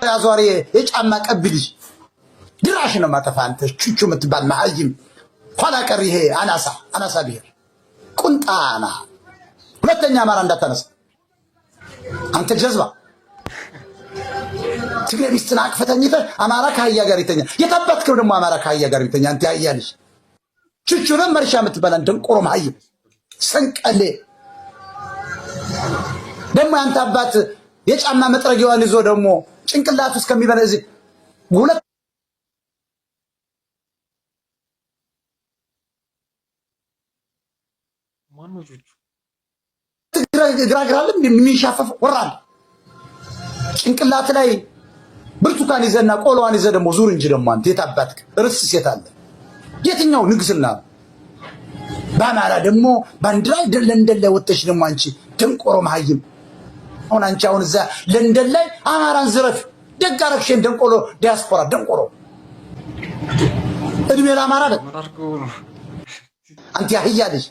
አዟሪ የጫማ ቀቢ ልጅ ድራሽ ነው ማጠፋ። አንተ ቹቹ የምትባል መሀይም ኋላ ቀር፣ ይሄ አናሳ አናሳ ብሔር ቁንጣና። ሁለተኛ አማራ እንዳታነሳ አንተ ጀዝባ። ትግሬ ሚስትን አቅፈህ ተኝተህ አማራ ከአህያ ጋር ይተኛ። የታባትከው ደግሞ አማራ ከአህያ ጋር ይተኛ። አንተ አህያ ልጅ ቹቹ ነው መርሻ የምትበላን ደንቆሮ መሀይም ሰንቀሌ። ደግሞ ያንተ አባት የጫማ መጥረጊያዋን ይዞ ደግሞ ጭንቅላቱ እስከሚበላ እዚህ ሁለት ማነው ቹቹ? ግራግራል የሚንሻፈፍ ወራል ጭንቅላት ላይ ብርቱካን ይዘና ቆሎዋን ይዘህ ደግሞ ዙር እንጂ ደግሞ አንተ የታባትክ ርስ ሴት አለ። የትኛው ንግስና ነው? በአማራ ደግሞ ባንዲራ ለንደን ላይ ወጥተሽ ደግሞ አንቺ ደንቆሮ መሀይም፣ አሁን አንቺ አሁን እዛ ለንደን ላይ አማራን ዝረፍ ደግ አደረግሽን። ደንቆሮ ዲያስፖራ ደንቆሮ እድሜ ለአማራ ደ ምን አድርገው ነው? አንተ ያህያ ልጅ